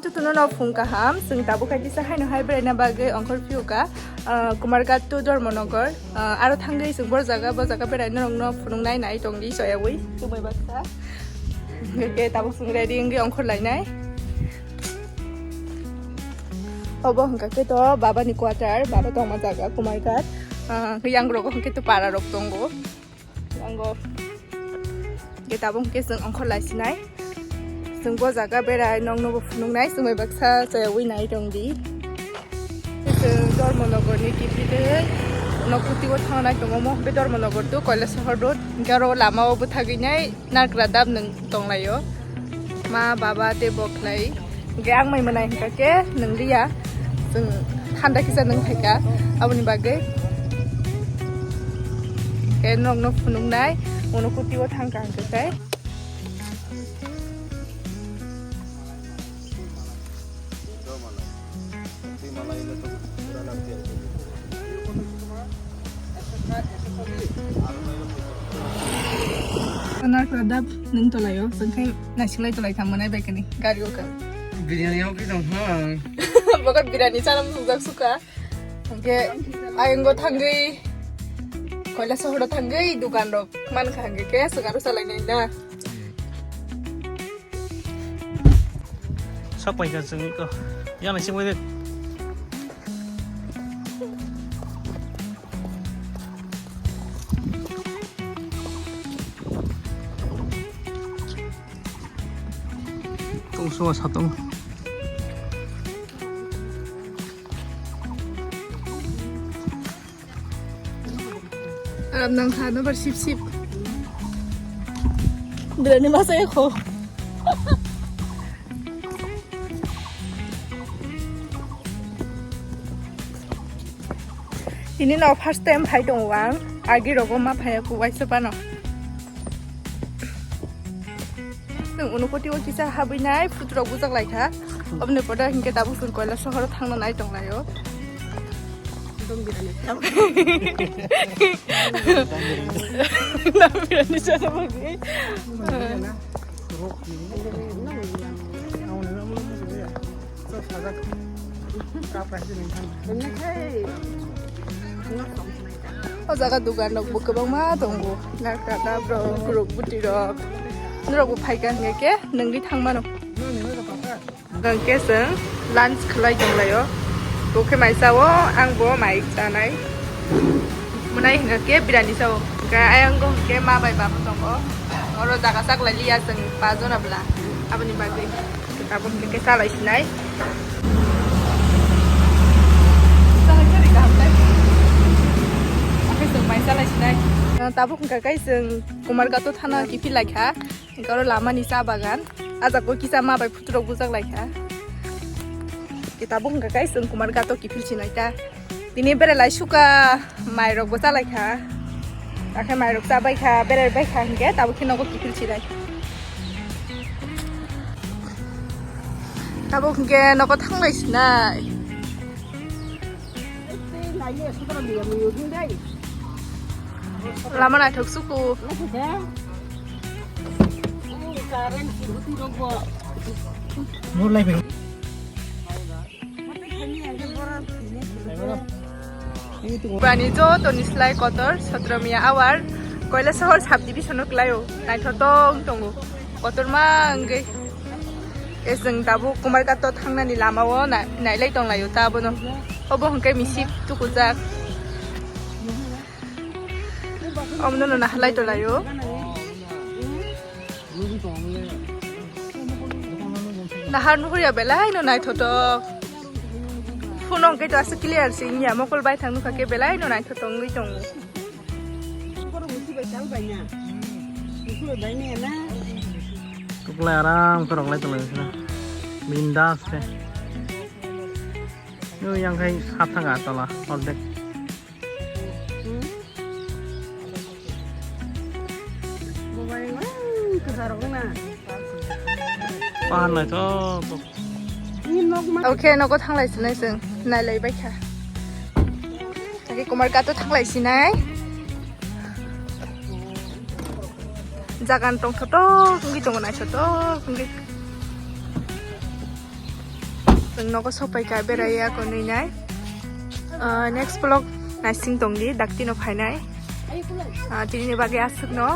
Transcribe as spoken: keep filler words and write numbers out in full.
Chutuno no phung kaham, chwng tabuk khaitisa haino hai beraina bagwi ongkhor phiuka, ah, Kumarghat to Dharmanagar, ah, aro thangwi chwng bor jaga, bo jaga beraina rokno phunuknai nai tongdi soyawi, chumui baksa. Hwnkhe tabuk chwng ready wngwi ongkhor lainai. Obo hwnkha khe to baba ni quarter, baba tongma jaga Kumarghat, ah, yang rogo hwnkhe to para rok tongo. Ango. Ge tabuk hwnkhe chwng ongkhor laisinai. Chwng bo jaga berai nokno bo phunuknai, chumui baksa chayawi nai tongdi. Chwng Dharmanagar ni kiphilwi nok kutio thangnai tongo, mo hwnkhe Dharmanagar to Kailasahar road. Hwnkhe aro lama o bwthagwi nai Narkra dab nwng tonglaio. Ma, baba tei bo khlai. Hwnkhe ang mai mwnai hwnkha khe nwng liya. Chwng thanda kisa nwng phaikha. Aboni bagwi. Khe nokno phunuknai. Uno kutio thangkha hwnkhe khe. Narkra dab nwng tolaio, chwng khai naisinglai tolai thang mwnai bai kani gari o ka. Biryani o ki tong ha. Bokat biryani chana musukjak suka. Hwnkhe ayang o thangwi Kailasahar o thangwi dukan rok mankha hwnkhe khe swkang rw salai nai na. Sak paikha chwng iko. Yang naising bai de. Tong sungo satong. Aram nang kha, no bar sip sip. Biryani masa ya kho. Ini no first time phai tongo ang. Agi rogo ma phai ku waisa pano. Nwng Unakoti o kisa habwi nai, phutrok bujak lai kha. Oboni pore hwnkhe tabuk chwng Kailasahar o thangna nai tong lai o. Dong birani. Dong birani sana bagwi. O jaga dugan rok bo kwbangma tongo, narkra dab rok, kuruk buti rok, norok bo phaikha hwnkhe khe nwngwi thang mano. Hwnkhe chwng lunch khwlai tonglaio, bo khe mai chao, ang bo mai chanai. Mwnai hwnkhe khe birani chao, hwnkhe ayang go hwnkhe ma bai baba tongo, oro jaga chaklai liya chwng pa jona bwla, aboni bagwi. Tabuk hwnkhe khe chalai sinai. Chalai khe kaham lai. Akhe chwng mai chalai sinai. Tabuk hwnkha khe chwng Kumarghat o thana kiphil lai kha. Hwnkhe oro lama ni cha bagan. A jaga o kisa ma bai phutrok bujak lai kha. Tabuk hwnkha khe chwng Kumarghat o kiphil sinai ta. Tini berai lai suka, mai rok bo chalai kha. Akhe mai rok chabai kha, berai bai kha hwnkhe tabuk khe nogo kiphil sinai. Tabuk hwnkhe nogo thanglai sinai. Lama naithok suku. Bani joto ni slai kotor Satramiya awar Kailasahar subdivision o kwlaio, naithotong tongo, kotorma wngwi. Khe chwng tabuk Kumarghat o thangnani lama o na-, nailai tonglaio ta abono. Obo hwnkhe misip tukujak. Omono no nahalai tonglaio. Nahar nuhur ya belai no naithotok. Phone hwnkhe to aswk clear se wngya, mokol bai thang nukha khe belai no naithotok wngwi tongo. Tuklai aram khe roklai tonglai sina. Bindas khe. Yo yang khai kha thang a tola ordek. Pahan lai to. Okay, nogo thanglai sinai chwng, nailai bai kha. Aki Kumarghat o thanglai sinai. Jagan tongthotok wngwi tongo, naithotok wngwi. Nwng nogo sopaikha, beraiya konwi nai. Ah, next vlog naising tongdi, daktino phainai. Ah, tinini bagwi aswkno.